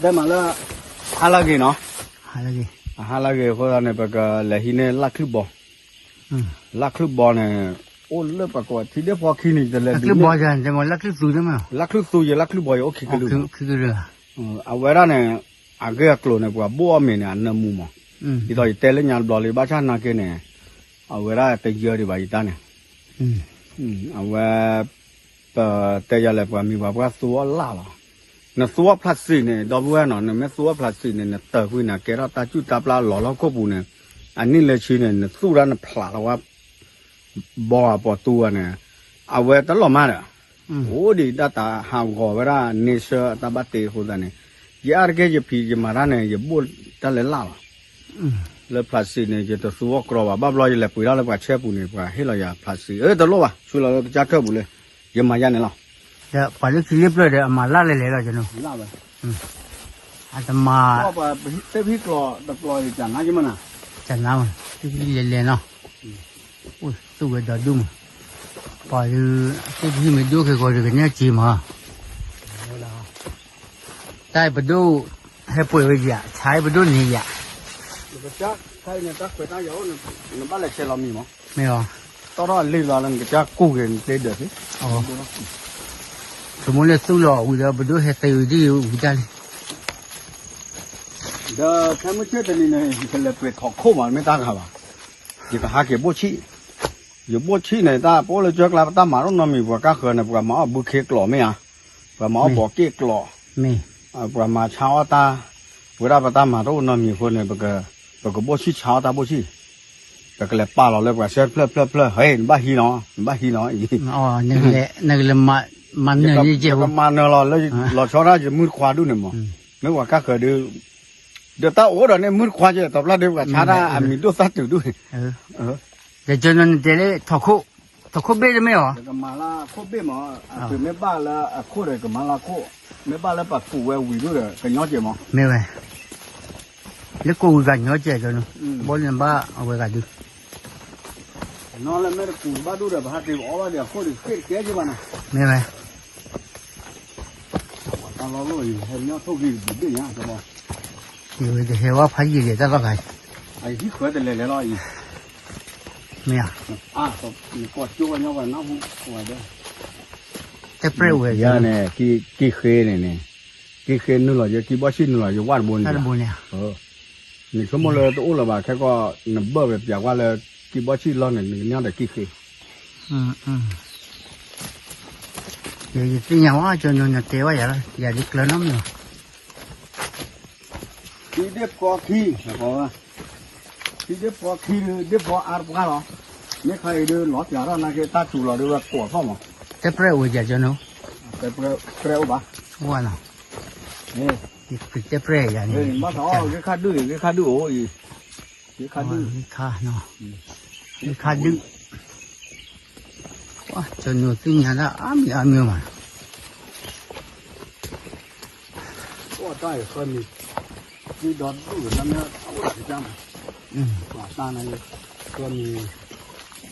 တဲမးလၢ ဟါလၢအဂ့ၤနီၤ, ဟါလၢအဂ့ၤ, အဟါလၢအဂ့ၤအဃိသတးန့ၣ် ပကလဲၤဟံးန့ၢ်လၢ်ချုၣ်ဘီ, လၢ်ချုၣ်ဘီန့ၣ် အိၣ်လၢပှၤကိးထံဒ့ၣ်ဖီခံန့ၣ် တလဲၤဘံးန့ၣ်, လၢ်ချုၣ်သူ, ယလၢ်ချုၣ်ဘီ ယအိၣ်ခံကလုာ်, လၢ်ချုၣ်သူ ယလၢ်ချုၣ်ဘီ ယအိၣ်ခံကလုာ်, အဝဲဒၣ်န့ၣ် အဂ့ၢ်အကျိၤန့ၣ် ပှၤဘိၣ်အီၣ်မ့ၤန့ၣ် အနၢမူမး, ဒ်သိးယတဲလၢညါတဘျီလံ ဘၣ်ဆၣ်နာ်က့န့ၣ် အဝဲဒၣ်တယၢဒံးဘၣ်ယတၢ်န့ၣ်, အဝဲ ပတဲယၤလဲၣ် ပှၤမံၤပှၤပှၢ်သူအီၣ်လၣ်လီၤ. နသူအီၣ်ဖျးစံးန့ၣ် ဒီပုၢ်ဝဲၢ်နီၤ နမ့ၢ်သူအီၣ်ဖျးစံးန့ၣ် နတၢၢ်ကွံာ်န့ၣ် ကဲထီၣ်တၢ်စူၣ်တၢ်ပျၢ်လီၤလၢဟီၣ်ခိၣ်ပူၤန့ၣ်, အနံၣ်လၢဆံန့ၣ် နသူဒၣ်နဖျးလီၤဝဲ ဘီအပီၤသူဝဲန့ၣ် အဝဲတလီၤမၢ်ဒီး အိၣ်ဒံးဒၣ်တၢ်ဟးဂီၤဝဲဒၣ်န့ဆၢအတၢ်ဘၣ်တ့အဃိသတးန့ၣ်, ယအါတက့ၢ်ယဖံးယမၤတၢ်န့ၣ် ယဘိၣ်တၢ်လၢလၣ်လီၤ. လၢဖျးစံးန့ၣ် ယတသူအီၣ်ကြီဘၣ်, ဘၣ်ဘျီယလဲၤပှ့ၤထီၣ်လၢပှၤဆဲပူၤန့ၣ် ပှၤဟ့ၣ်လီၤယၤဖျးစံး, အၢ တလိၣ်ဘၣ် ဆူလီၤလၢကစၢ်ထၢၣ်ပူၤလၢ ယမၤယါန့ၣ်လီၤ. ဒီးပှၤလၢခံလၢပျၢၢ်ဒီး အမၤလၢ်လဲၤလဲၤလီၤ ကၠီနူ, အတမၤ တဟံၣ်ကျီၢ်တကျီၢ် ကနါကမနၤ, ကနါမး တဟံၣ်လဲၤလဲၤနီၤ, အိၣ်သူဝဲဒီဒူၣ်မး, ပှၤဒုး တဟံၣ်မ့ၢ်ဒိၣ်ခဲကီးဒီး ကန့ၢ်စ့မး, တၢ်အံၤပဒိၣ် ဟဲပှဲၤဝဲယၤ ဆါအံၤပဒိၣ်န့ၣ်ယၤ, နဘၣ်လဲၤဆဲးလီၤမံၤမး, မ့ၢ်အီၤ, တီထီၣ်အလံာ်လီၤလၢနကစၢ်ကူၣ်က့ၤနကျဲဒၢးသ့, ဆိကမိၣ်လၢသူၣ်လီၤဝံၤဒီး ပဒိၣ်ဟဲသ့ဝံၤဒ်ဝံၤတၢ်လံ, ဒီးခဲမုၢ်ဆ့ၣ်တနံၤန့ၣ် ယကလဲၤပှ့ၤထီၣ်ခိၣ်မး မ့ၢ်တၢ်ဂၤဘၣ်, ယကဟးက့ၤဘိၣ်ဆံၣ်, ယဘိၣ်ဆံၣ်န့ၣ် တၢ်ပအိၣ်လၢကၢကျါ ပတၢ်မၤတအိၣ်နီတမံၤ ပှၤကါဃၢၤန့ၣ် ပှၤမၤအီၣ်ဘုခ့ကျိာ်မ့ၢ်ဧါ, ပှၤမၤအီၣ်ဘီးက့ၣ်ကျိာ်, ပှၤမၤဆါအီၣ်တၢ်, ဝဲဒၣ်ပတၢ်မၤတအိၣ်နီတမံၤအဃိန့ၣ် ပကဘိၣ်ဆံၣ်ဆါအီၣ်တၢ်ဘိၣ်ဆံၣ်, ပကလဲၤပာ်လီၤလၢပှၤဆဲဖျၢၣ်ဖျၢၣ်ဖျၢၣ် ဟဲ နဘၣ်ဟံးနီၤ နဘၣ်ဟံးနီၤအံၤ နကလဲၤမၤနၢၤန့ၣ်ကဲ, ယကမၤနၢၤလီၤလၢ လီၤဆီဒၣ်ယမုၢ်တခွါဒူၣ်န့ၣ်မး, မ့ၢ်ပှၤကါဃၢၤဒုး, ဒီးတၢ်အိၣ်ဒီးန့ၣ် မုၢ်တခွါကဲ တဘျီဒီး ပှၤဆါတၢ်အမံၤဒိၣ်သၣ်တုၤဒူၣ်န့ၣ်, ယကနတဲလၢ ထီၣ်ခိၣ်ဘ့ၣ်တမ့ၢ်အီၤ, ယကမၤလၢခိၣ်ဘ့ၣ်မး, အပှ့ၤမ့ၢ်ဘၣ်လၢအခိၣ်ဒီး ကမၤလၢခိၣ်, မ့ၢ်ဘၣ်လၢပှၤကူးဝဲဝံၤဒူၣ်ဒီး ကညီကဲမး, မ့ၢ်ဝဲ, လၢကိးဝံၤကညီကဲကီနု, ဘီန့ၣ်ဘၣ်အဝဲဂၤဒုး နီၤလၢမ့ၢ်တကူးဘၣ်ဒူၣ်ဒီး ပဟးတ့ၢ်အီၣ်ဘၣ်ဒီးအခိၣ်ဒီး ဃ့ၢ်တကဲက့ဘၣ်နီၤ, မ့ၢ်ဝဲ, တၢ်လီၢ်လီၢ်အံၤ ဟဲညီထိၣ်ဂံၢ်တဘ့ၣ်ညါ, အံၤဝဲတဟဲဝဲဖးယံာ်လဲၣ်တၢ်လီၢ်ဂၤအံၤ, အဟံၣ်ဃၢတလဲၤလဲၤလီၤအံၤ, မ့ၢ်ဧါ, နကီၢ်ကၠိဝဲညီပှၤနၢ်ဟူဝဲဒီး, တၢ်ပြဲၢ်ဝဲယၤန့ၣ်, ကံၢ်ဃ့န့ၣ်န့ၣ်, ကံၢ်ဃ့နုာ်လီၤယဲ ကံၢ်ဘီၣ်ဆံၣ်နုာ်လီၤယဲ ဝၣ်တဘိန့ၣ်, နဆိကမိၣ်လၢတအိၣ်လၢၤဘၣ် ခဲကီၢ် နဘၢၣ်ဝဲပျးကွၢ်လၢ ကံၢ်ဘီၣ်ဆံၣ်လီၢ်န့ၣ် နကညီဒီးကံၢ်ဃ့ ယသ့ၣ်ညါဝဲ ကၠီနူ နတဲဝဲယၤလီၤ ယၤဒ်ကျၢၤနီတမံၤဘၣ်, ထံဒ့ၣ်ဖီခံ, ထံဒ့ၣ်ဖီခံဒုး ဒ့ၣ်ဖီအါတပှၢ်လီၤ, မ့ၢ်ခါအံၤဒုး လီၤပျးထီၣ်နာ်က့ တၢ်စူၤလီၤဒုးဝဲကိးထီၣ်မး, တဲပြဲၢ်အိၣ်ယၤကၠီနူ, တဲပြဲၢ်အိၣ်ဘၣ်, ဝဲနီၤ, တဲပြဲၢ်ယၤန့ၣ် ဘၣ်သးအီၣ် ဂ့ၢ်ခါဒုးအံၤ ဂ့ၢ်ခါဒုးအိၣ်အံၤ, ဂ့ၢ်ခါဒုး ဂ့ၢ်ခါဒုး ကၠီနူသ့ၣ်ညါတၢ်အါမံၤအါမံၤဘၣ်, အိၣ်တၢ်အံၤ ဃၢမံၤ, ဒုဒီဒူၣ်ဒီး နမ့ၢ်အိၣ်ဒီးကစၢ်မး, ပှၤတၢ်န့ၣ်, ဃၢမံၤ, ဃၢမံၤဃီဒုး,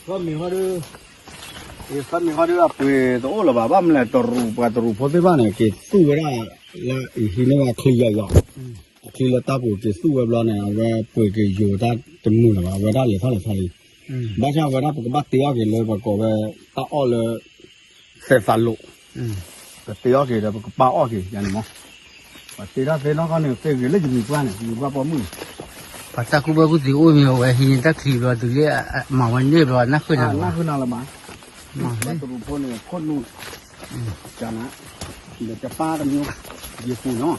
ဃၢမံၤဃီဒုး အပှ့ၤတအိၣ်လၢၤဘၣ်, ဘၣ်မနုၤလဲၣ် တရူး ပှၤတရူးဖိသ့ၣ်တဖၣ်န့ၣ် က့ၤသူၣ်ဝဲဒၣ်လၢအံၤဟံးန့ၢ်ဝဲအချံယီၤယီၤ, အချံလၢတၢ်ပူၤက့ၤသူၣ်ဝဲဘျီန့ၣ် အဝဲပှ့ၤက့ၤယိၤတၢ်တမုာ်လၢၤဘၣ်, အဝဲဒၣ်လဲၤထီၣ်လဲၤထီလံ, ဘၣ်ဆၣ်ဝဲဒၣ်ပကဘၣ်တ့အီၣ်က့ၤလၢပှၤကိးဝဲ တၢ်အီၣ်လၢ သဲးသးလိာ်, ပတ့အီၣ်က့ၤဒီး ပကပာ်အီၣ်က့ၤယၤန့ၣ်မး, ပှၤတ့ထီၣ်သ့နီၢ်ကီၢ်န့ၣ် သ့ဂ့ၤလၢယမံၤပှၢ်န့ၣ် ယမံၤပှၢ်ပိာ်မုၣ်န့ၣ်, ပှၤတၢ်ကူၣ်ဘၣ်ကူၣ်သ့အိၣ်မ့ၢ်အဝဲဟံးန့ၢ်တၢ်ချံဘျီ တုၤလၢမၤဝဲန့ၢ်ဘျီ နၢ်ဃုာ်နၤလၢၤဘၣ်, နၢ်ဃုာ်နၤလၢၤဘၣ်, ပှၤတရူးဖိန့ၣ် ခိၣ်နူာ်, ကနၤ, ဒီးတပၢ်တမံၤ, ယပူၤနီၤ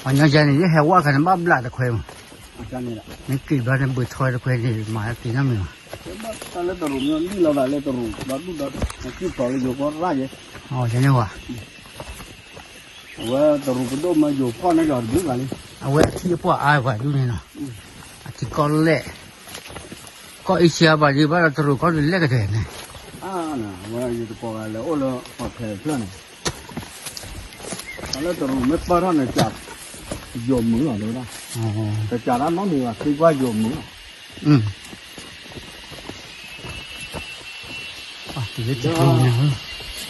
ပှၤညီကဲန့ၣ် ယဟဲဝဲခါန့ၣ် ဘၣ်ဘျးတခွဲမး, မ့ၢ်က့ၤဘျီန့ၣ် ဘုးထီတခွဲန့ၣ် မၤတ့ၢ်နီတမံၤဘၣ်, တၢ်လၢတရူးမ့ၢ်လံလီၤသးလၢတရူး ဒီဒူၣ်ဒီး နကူၣ်ထီၣ်လၢယိၤကီၢ်ရၣ်ယဲ, န့ၣ်ဝဲ အဝဲတရူးပဒိၣ်မၢယိၤဖီၣ်န့ၢ်ကီၤတဘျုးဂၤလံ, အဝဲအထံအပှၢ်အါပှၤဒူၣ်န့ၣ်နီၤ, အထံကီၢ်လဲၣ်, ကီၢ်အ့ရှါဘၣ်ဒံးဘၣ်ဒီးတရူးကီၢ်ဒုးလဲၣ်ကတၢၢ်န့ၣ်, အဝဲယတကိးဂၤလဲၤအိၣ်လၢဟီၣ်ထဲတဖျၢၣ်န့ၣ်, တၢ်လၢတရူးမ့ၢ်ပၢၢ်ထီၣ်န့ၣ် ကစၢ်ယိၤမုာ်လီၤ တဲဝဲဒၣ်, တကးတၢ်နီတမံၤဘၣ် သံကွၢ်ယိၤမုာ်လီၤ လၢတရူးန့ၣ်,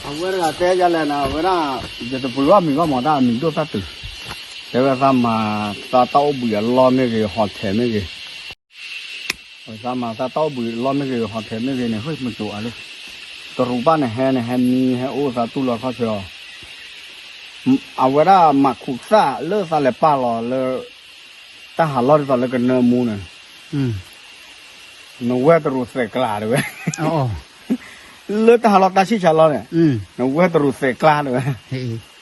အဝဲတဂၤတဲယၤလဲၣ်န့ၣ် အဝဲဒၣ် ယတပှ့ၤဘၣ်မံၤဘၣ်မး တၢ်အမံၤဒိၣ်သၣ်တုၤ, တဲဝဲသးမၤ သးတၢ်အိၣ်ဘှံးအလီၢ်မ့ၢ်ဂ့ၤ ဟီၣ်ထဲးမ့ၢ်ဂ့ၤ, သးမၤသးတၢ်အိၣ်ဘှံးအလီၢ်မ့ၢ်ဂ့ၤ ဟီၣ်ထဲးမ့ၢ်ဂ့ၤန့ၣ် ဟဲမုၢ်ကၠိၤအါလံ, တရူးဘၣ်န့ၣ်ဟဲန့ၣ် ဟဲမံဟဲအိၣ်သးတူၢ်လီၤခီၣ်ဆၢအီၤ, အဝဲဒၣ်မၤခူးသၣ်လၢသးလဲၤပာ်လီၤလၢ တၢ်ဟးလီၢ်ဒ်သိးလၢကနၢမူန့ၣ် နဝဲၢ်တရူးသဲးကျါတဲဝဲ, လၢတၢ်ဟးလီၢ်တၢ်ဆံၣ်ဆါလီၢ်န့ၣ်, နဝဲၢ်တရူးသဲးကျါတဲဝဲ,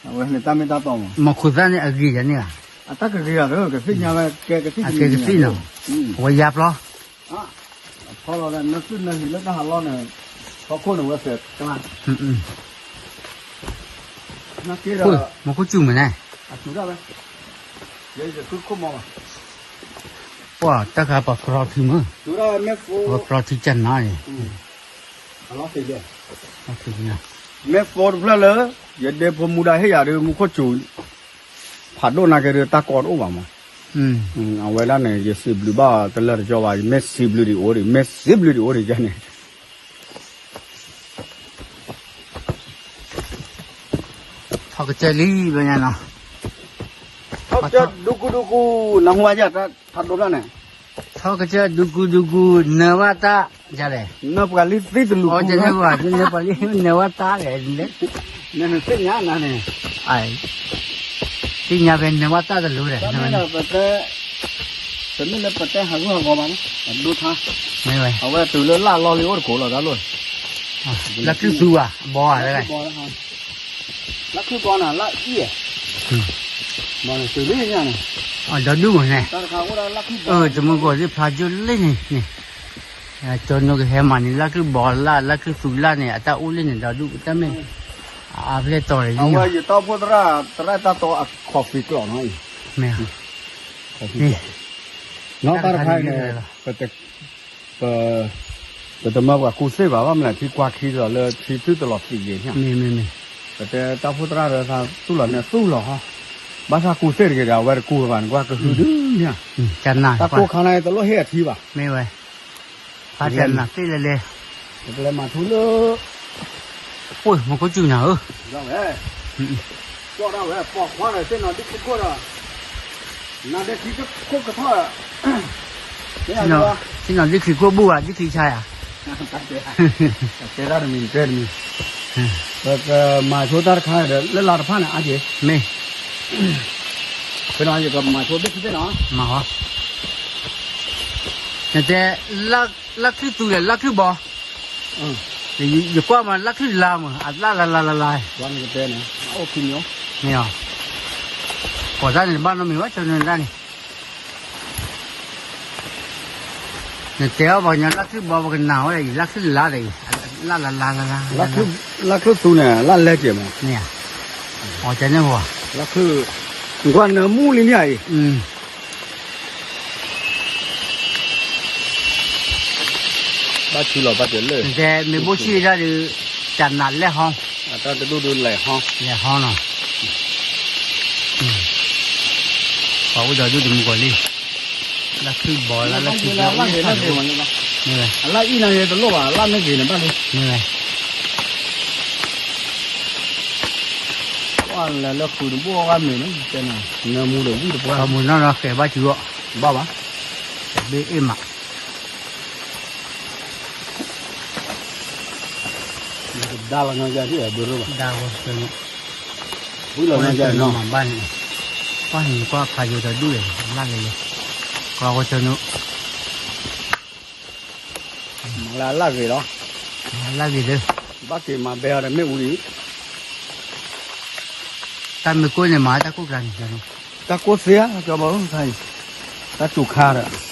အဝဲန့ၣ်တၢ်မ့ၢ်တၢ်တီမး, မၤခူးသၣ်န့ၣ်အဂ့ၤယၤန့ၣ်ဧါ, အတၢ်ကဂ့ၤအီၤဒီး ကသ့ၣ်ညါဝဲ ကဲကသ့ၣ်ညါ အကဲကသ့ၣ်နီၤ, အဝဲယါပျီ အဖီလီၤလၢနသုနဟံၣ်လၢတၢ်ဟးလီၢ်န့ၣ်, ဖီခိၣ်န့ၣ်ဝဲသဲးကျါ, မၤခိၣ်စူၤမ့ၢ်န့ၣ်, အစူၤဒၣ်ဝဲ, ယဲယသုခိၣ်မီၤဘၣ်, ပှၤတၢ်ခါပှၤကြီထံမုၢ်, ပှၤကြီထံကနၤန့ၣ်, မ့ၢ်ဖိတဖျၢၣ်လၢ ယဒဲဖိမူဒါဟ့ၣ်ယၤဒီး မူခိၣ်စူၤ ဖးဒိၣ်နာ်က့ဒီး တၢ်ကီတအိၣ်ဘၣ်မး, အဝဲဒၣ်န့ၣ် ယစံးဘျုးဘၣ်တလၢာ်တကီဘၣ်, ယမ့ၢ်စံးဘျုးဒံးအိၣ်ဒံး မ့ၢ်စံးဘျုးဒံးအိၣ်ဒံးယဲန့ၣ် ထီၣ်ကစၢၢ်လံဘျီညါနီၤ, ထီၣ်ကစၢၢ်ဒူကူဒူကူ, နဟူအယၤတၢ်ဖးဒိၣ်ဘျီန့ၣ်, ထီၣ်ကစၢၢ်ဒူကူဒူကူ, နၢဘၣ်တၢ်ယၤလဲၣ်, နၢပှၤလံသံတလူၤကူ, နၢပှၤလံ နၢဘၣ်တၢ်လဲၣ်, နသ့ၣ်ညါနၤန့ၣ်, သ့ၣ်ညါဖဲနၢဘၣ်တၢ်တလူၤဒီး ပမ့ၢ်လၢပတဲဟးဂူာ်ဟးဂီၤဘၣ်န့ၣ် အဒိထါ, အဝဲတုၤလၢလၢ်လီၤလံအိၣ်တကိးလီၤတၢ်လိၣ်, လၢ်ခုၣ်သူဧါ ဘီဧါ, လၢ်ခုၣ်ဘီန့ၣ် လၢ်အံၣ်, ဘီန့ၣ်တုၤလၢညါန့ၣ်, ဒီဒူၣ်မ့ၢ်န့ၣ်, တမုၢ်ကီၢ်သ့ၣ်ဖျါကၠိလံန့ၣ်န့ၣ်, ကၠိနိကဟဲမၤန့ၣ် လၢ်ခုၣ်ဘီလၢ် လၢ်ခုၣ်သူလၢ်န့ၣ် အတၢ်အိၣ်လံန့ၣ် ဒီဒူၣ် တၢ်မ့ၢ် အါဖျဲၣ်တီၤလံ, အဝဲယတီၢ်ဖိသရၣ် သရၣ်တၢ်တီအ coffee ကျီၢ်နီၤအံၤ, မ့ၢ် coffee ကျီၢ်, နီၢ်တၢ်တခါအံၤန့ၣ် ပ ပတမၢပှၤကူစ့ၣ်ဘၣ် ဘၣ်မနုၤထံကွၢ်ခံဒီးလၢထံသုတလီၤသံးဂ့ၤန့ၣ်, ပတဲတၢ်ဖိသရၣ်ဒီးသူၣ်လီၤန့ၣ်သူၣ်လီၤဟီ, ဘၣ်ဆၣ်ကူစ့ၣ်တဂ့ၤဒီး အဝဲတကူဘၣ်န့ၣ် ကွၢ်ကဟုဒုးညါ, တၢ်ကိၢ်ခါန့ၣ်တလိၣ်ဟ့ၣ်အထံဘၣ်, မ့ၢ်ဝဲ, ဖးတၢ်နးသ့ၣ်လဲၣ်လဲၣ်, ပကလဲၤမၤထူလၢ အိၣ်မၤခိၣ်စူၢ်နၤဧၢ, ကၠီဒၣ်ဝဲ ပိာ်ခွါဒီးသ့ၣ်နီၤဒ်ခံခိၣ်ဒီး, နၤဒဲခံခိၣ်ကထီၣ်, သ့ၣ်နီၤဒ်ခံခိၣ်ဘူၣ်ဘၣ် ဒ်ခံဆါယၤ, တဲတၢ်တမံၤ တဲတမံၤ, ပကမၤဆိတၢ်တခါဒီး လၢလါတဖၣ်န့ၣ် အါက့ၤ, မ့ၢ်, ဖဲနီၤ ယကမၤဆိဘ့ၣ်ခံဘ့ၣ်နီၤ, မၤဟီ, နတဲ လၢ်ခုၣ်သူဒီး လၢ်ခုၣ်ဘီ ယကွၢ်မး လၢ်ခုၣ်လါမး အလၢ်လါလါလါလါ, မ့ၢ်အီၤ, ပှၤတၢ်န့ၣ်တဘၣ်နီတမံၤဘၣ် ကၠီနၢတၢ်န့ၣ်, နတဲအီၤပှၤကညီလၢ်ခုၣ်ဘီ ပကနၣ်ဝဲဒၣ်အံၤ လၢ်ခုၣ်လါဒီးအံၤ, လၢ်လါလါလါလါ, လၢ်ခုၣ်သူန့ၣ် လၢ်လဲကဲးမး, မ့ၢ်ဧါ, အီၤကန့ၣ်ဝဲ, လၢ်ခုၣ်, ကွၢ်နၢမူလံမ့ၢ်ဧါအံၤ ဘၣ်ထံလီၤဘၣ်တၢ်လၢ, နတဲမ့ၢ်ဘိၣ်ဆံၣ်ဒၣ်ဒီး, တၢ်နးလဲၢ်ဟီ, အတၢ်တဒူၣ်ဒုးလဲၢ်ဟီ, လဲၢ်ဟီနီၤ, ပှၤအိၣ်ဒီးဒူၣ်တမူကီၤလံ, လၢ်ခုၣ်ဘီလၢ် လၢ်ခုၣ်ဘီ, အလၢ်အံၣ်န့ၣ်တလိၣ်ဘၣ် အလၢ်မ့ၢ်ဂ့ၤန့ၣ်ဘၣ်လံ, မ့ၢ်ဝဲ ပှၤလဲၤလၢဃုာ်တဘိၣ်အဂၤမ့ၢ်န့ၣ် တဲနၤ နၢမူဒီးဝံၣ်တပှၢ်, ပှၤမုၢ်နီၢ်နီၢ်ဃဲၤဘၣ်စုအီၤ, ဘၣ်ဘၣ်, တဘ့ၣ်အ့ၣ်မး, ဒါလီၤနီၢ်ယၤဒ်အဘျုးဘၣ်, ဒါဝဲ, ဝံၣ်လီၤနီၢ်ယၤနီၤ, မၤဘၣ်န့ၣ်, ကွၢ်န့ၣ်ကွၢ်ဖးယိၤတဒူၣ်လဲၣ်, လၢ်လဲၣ်လဲၣ်, ကွၢ်ဝဲကၠီနူ မၤလၢအလၢ်ဂ့ၤလီၤ, လၢ်ဂ့ၤလၢ, ဘၣ်က့ၤမၤဘဲအီၤဒီးမ့ၣ်အူဒံး, တၢ်မ့ၢ်ကိၢ်န့ၣ်မၤတၢ်ကိၢ်ကျါန့ၣ်, တၢ်ကိၢ်သ့ဧါ ကၠီဘီဧၢ, တၢ်စူၤခါဒီး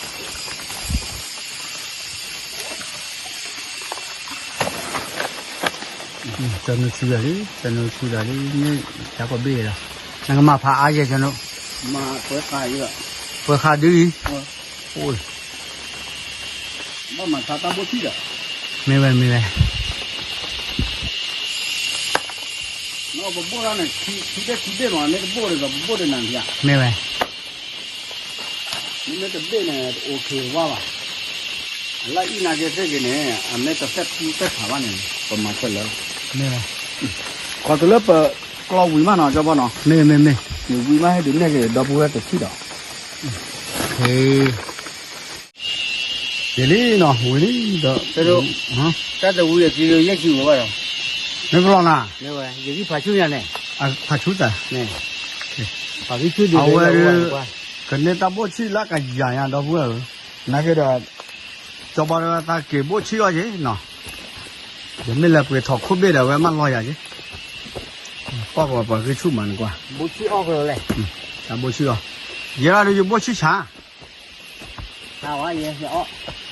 ကၠီနူဆူဒီးလံ, ကၠီနူဆူဒီးလံ, မ့ၢ်တၢ်ကိၢ်ဘ့ၣ်လီၤ, နကမၤဖးအါယဲၢ်ကၠီနူ, ပှဲၤဃာ်ဒ်အံၤ, ဘၣ်မၤဆါတၢ်ဘိၣ်ထံၣ်ဒီး, မ့ၢ်ဝဲမ့ၢ်ဝဲ, ပဘိၣ်ဒၣ်န့ၣ် ထံဘ့ၣ်ထံဘ့ၣ်မး မ့ၢ်တဘိၣ်ဒီး ပဘိၣ်ဒီးနၤန့ၣ်, မ့ၢ်ဝဲ မ့မ့ၢ်တဘ့ၣ်န့ၣ် တအိၣ်ခ့ဝါဘၣ်. အလၢအံၤနာ်က့သ့ၣ်ဂ့ၤန့ၣ် အမ့ၢ်တသ့ၣ်ထူသ့ၣ်ထးဘၣ်န့ၣ် ပမၤခဲလၢာ်. မ့ၢ်ဝဲ. ခီတုၤလၢပကျီဝံၤမးနီၤ ကၠီဘီနီၤ, မ့ၢ်မ့ၢ်မ့ၢ်, ယဝံၤမးဟဲဒုးနဲၣ်က့ၤဒီပုၢ်ဝဲၢ်တထံၣ်ဒီး, ယလံနီၤ ဝံၤလံဒီး, တၢ်တဝံၤအကံလိယဲၢ်ဆံဝဲဘၣ်ဒီး, မ့ၢ်ပလီၢ်နၤ, ယဂံၢ်ဖးဆူညါန့ၣ်, ဖးဆူတၢ်, အဝဲဒၣ်, ကန့ၢ်တၢ်ဘိၣ်ဆံၣ်လၢကယၤညါ ဒီပုၢ်ဝဲၢ်ဧၢ, နာ်က့ဒီး ကၠီဘီဒီးသးက့ၤဘိၣ်ဆံၣ်အီၤက့ၤနီၤ, ယမ့ၢ်လဲၤပှ့ၤထီၣ်ခိၣ်ဘ့ၣ်ဒီး အဝဲမၢလီၤယၤက့ၤ, ကွၢ်ကွၢ်ပှၤဂံၢ်ဆူၣ်မးန့ၣ်ကွၢ်, တၢ်ဘိၣ်ဆံၣ်အီၤ, ယဲဒၣ်ဒီးယဘိၣ်ဆံၣ်ဆါ,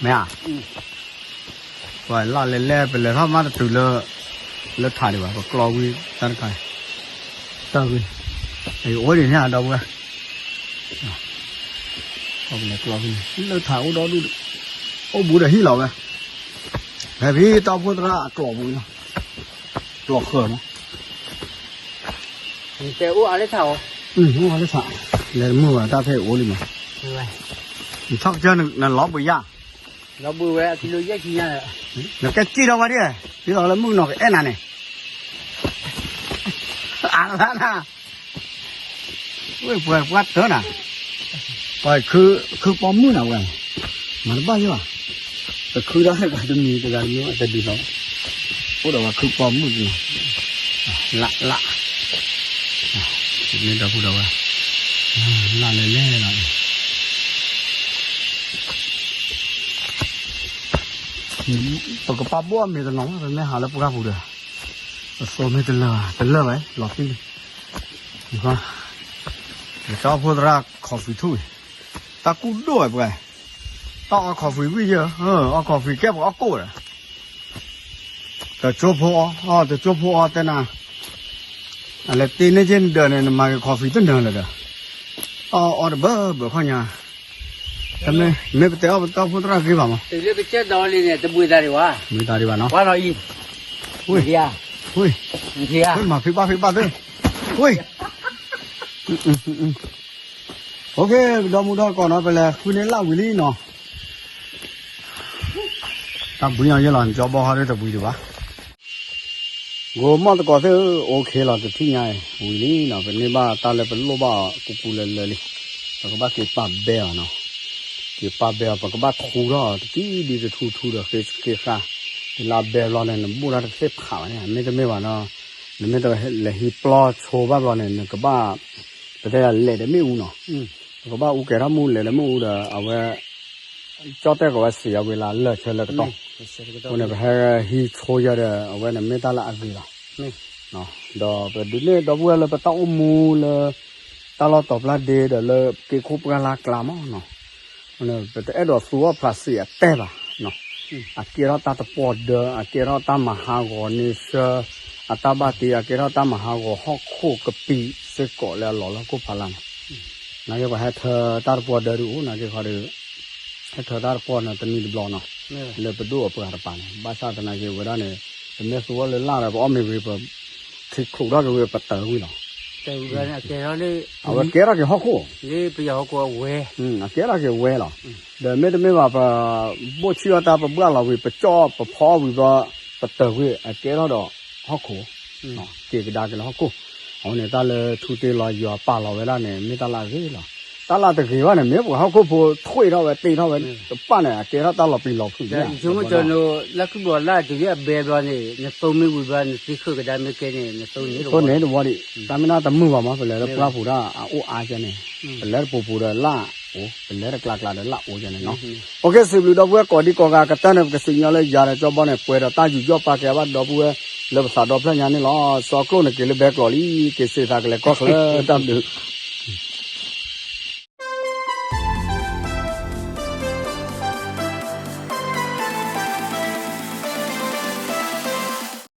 မ့ၢ်ဧါ, ပှၤလၢလဲၤလဲၤ ပလဲၤထီၣ်မးတတုၤလၢ, လၢထးဒံးဘၣ် ပကျီဝံၤတၢ်တခါ, တၢ်ဝံၤ, အိၣ်ဒံးန့ၣ်ဒီပုၢ်ဝဲၢ် ပလဲၤကျီဖဲန့ၣ် လၢထးအိၣ်ဒီဒူၣ်, အိၣ်ဘူးဒီးဟံၣ်လီၤဝဲ, ဖဲဖဲတၢ်အိၣ်ဖှိၣ်သရၣ်အကျိာ်ပူၤလီၤ, ကျိာ်ဃၢၤမး, အိၣ်အလၢထး, လဲၤတမုာ်ဘၣ်တၢ်ဖဲအိၣ်လံမး, ထီၣ်ကစၢၢ်နလီၤဘှံးယၣ်, လီၤဘှံးဝဲအကံလိယဲၢ်ဆံညါ, နကဲစံၣ်ထီၣ်ဝဲဒၣ်, ဒ်သိးလၢမုၣ်ကနီၤကအဲၣ်နၤန့ၣ်, အါလၢနၤ ဝဲပှၤပှၤတၢၢ်နၤ, ပှၤခုပီမုၣ်နၤဝဲ, မၤတဘၣ်ယိၣ်ဧါ, တခုဒီးပှၤတမံၤတဂၤတမံၤတဒုးလီၤ, အိၣ်ဒီးပှၤခုပီမုၣ်တဂၤ, လၢ်လၢ်, မ့ၢ်ဒီပုၢ်ဒီဝဲၢ်, လၢ်လဲၤလဲၤလီၤ, ပကပာ်ဘိၣ်အမ့ၤတနီၤ ပမ့ၢ်ဟးလၢပှၢ်ပူၤဒီး, ပသိမ့ၢ်တလၢာ်ဘၣ် တလၢာ်ဘၣ် လီၤသံလံ, တၢ်အိၣ်ဖှိၣ်သရၣ် coffee ထူၣ်, တၢ်ကူၣ်ဒိၣ်ဝဲပှဲၤ, တၢ်အီ coffee ဝံၣ်ယဲၢ်, အီ coffee ကဲပှၤအီၣ်ကိၣ်ဒီး, တကၠိဖိအီ, တကၠိဖိအီတဲနၤ, အလဲၤတ့န့ၢ်က့ၤနဒၢးန့ၣ် နမၤက့ၤ coffee တနၢၤလၢၤဒီး, တၢ်အီအီတဘၢဘၢခီညါ, မ့ၢ်ပတဲအီၣ်ပတၢ်အိၣ်ဖှိၣ်သရၣ်ဂ့ၤဘၣ်မး, တလၢပကဲဒီးလံန့ၣ် တဘှံးသးဒံးဘၣ်, ဘှံးသးဒံးဘၣ်နီၤ, ဝံၤ, ဝံၤ, မၤဖံးဘၣ်ဖံးဘၣ်သ့, ဝံၤ, ဒီမူဒီကီၢ်နီၤ ပလဲၤဃုန့ၢ်လၢ်ဝံၤလံနီၤ, တၢ်ဘှံးအီၤယဲၢ်လီၤ နကၠီဘီဟီဒ်တဘှံးဒံးဘၣ်, ဂိၤမီၢ်သကိးသ့ၣ်ဧၢ, OK လီၤ တထံၣ်ညါအံၤ ဝံၤလံနီၤ, ပန့ၢ်ဘၣ်တၢ်လၢပလိၣ်ဘၣ်အီၤကူကူလၢလၢလံ, ပကဘၣ်က့ၤပာ်ဘဲအီၤနီၤ, က့ၤပာ်ဘဲအီၤ ပကဘၣ်ခူထီၣ်တကံဒံတထူထူဒီးဃ့ဃ့ဃာ်, တုၤလၢအဘဲဘျီန့ၣ် နဘိၣ်တၢ်တသ့ၣ်ဖးဘၣ်န့ၣ် မ့တမ့ၢ်ဘၣ်နီၤ, နမ့ၢ်တလဲၤဟံးပျီဆိဘၣ်ဘျီန့ၣ် နကဘၣ်, ပတဲယၤလဲၤတမ့ၢ်အူနီၤ, ပကဘၣ်အူကဲထီၣ်မ့ၣ်အူလဲၤတမ့ၢ်အူဒီး အဝဲ ကၠီၣ်တဲၣ်ကီးဝဲစံးအဝံၤလၢလၢာ်ဆၢလၢကတီၢ်, အဃိန့ၣ် ပဟဲဟံးဆိယၤဒီး အဝဲန့ၣ်မ့ၢ်တၢ်လၢအဂ့ၤလီၤ, ဒီးပဒုးနဲၣ်ဒီပုၢ်ဝဲၢ်လၢပတၢ်အိၣ်မူလၢ တၢ်လီၢ်တီၤပျၢ်ဒ့ဒီးလၢက့ခိၣ်ပှၢ်လၢ်ကျါမးနီၤ, ပတအဲၣ်ဒိးသူအီၣ်ဖျးစံးအတဲဘၣ်, အကဲထီၣ်တၢ်တပှီၢ်ဒၢ အကဲထီၣ်တၢ်မၤဟးဂီၤန့ဆၢ, အတၢ်ဘၣ်တ့ အကဲထီၣ်တၢ်မၤဟးဂီၤဟီၣ်ခိၣ်ကပံာ်စ့ၢ်ကီးလၢအလီၤလၢဟီၣ်ခိၣ်ဖးလၢ်န့ၣ်, နာ်က့ပှၤဟဲထၢတၢ်တပှီၢ်ဒၢဒုးအိၣ် နာ်က့ခီဒီး ဟဲထၢတၢ်တပှီၢ်န့ၣ် တနံၤတဘျီနီၤ, လၢပဒိၣ်အပှၤတပၤန့ၣ် ဘၣ်ဆၣ်သနာ်က့ဝဲဒၣ်န့ၣ် ပမ့ၢ်သူအီၣ်လၢလၢ်ဒီး ပအီၣ်မ့ၤဝံၤ ပခံချိးထီၣ်က့ၤဝံၤ ပတၢၤဝံၤလီၤ, အဝဲကဲထီၣ်က့ၤဟီၣ်ခိၣ်, အကဲထီၣ်က့ၤဝဲလီၤ, ဒီးမ့တမ့ၢ်ဘၣ် ပဘိၣ်ဆံၣ်အီၣ်တၢ် ပဘှၣ်လီၤဝံၤ ပကၠီၣ်ပဖီအီၣ်ဝံၤဘျီ ပတၢၤဝံၤ အကဲထီၣ်ဒီးဟီၣ်ခိၣ်, က့ၤကဒါက့ၤလၢဟီၣ်ခိၣ်, အဃိန့ၣ် တၢ်လၢထူတ့လီၤယွၤပာ်လီၤဝဲဒၣ်န့ၣ် မ့ၢ်တၢ်လၢအဂ့ၤလီၤ, တၢ်လၢတဂ့ၤဘၣ်န့ၣ် မ့ၢ်ပှၤဟီၣ်ခိၣ်ဖိထွံၣ်ထီၣ်ဝဲတ့ထီၣ်ဝဲတပၣ်န့ၣ် အကဲထီၣ်တၢ်လီၤပျံၤလီၤဖုး, လၢခံဘျီလၢ်တုၤလၢအဘဲဘျီန့ၣ် နသိမ့ၢ်ဝံၤဘျီ နသံဃုာ်ကဒါမ့ၢ်ကဲန့ၣ် နသိန့ၢ်တဝီဒံး, တၢ်မ့ၢ်တၢ်တမုာ်ဘၣ်မး ပလဲၤလၢပှၢ်ပူၤဒၣ်အအိၣ်အါကဲန့ၣ်, ပလဲၤတပူၤပူၤဒီးလၢ်အိၣ် ပလဲၤတကျါကျါဒီးလၢ်အိၣ်ကဲန့ၣ်နီၤ, အိၣ်က့ၤ စံးဘျုးဒီပုၢ်ဝဲၢ်ကိးဒံကိးဂၤ ကတၢၢ်န့ၣ် ပကစံၣ်ညီလၢယၤဒီးကၠီဘီန့ၣ် ပှဲၤဒီးတၢ်ယူးယီၣ်ပာ်ကဲဘၣ်ဒီပုၢ်ဝဲၢ်လၢပသးဒီဖျၢၣ်ညါန့ၣ်လီၤ, စီကျိၣ်န့ၣ်က့ၤလၢဘဲကျိးလံ, က့ၤစံးသးကလဲၤကီၢ်ချၢ တၢ်ဘျုး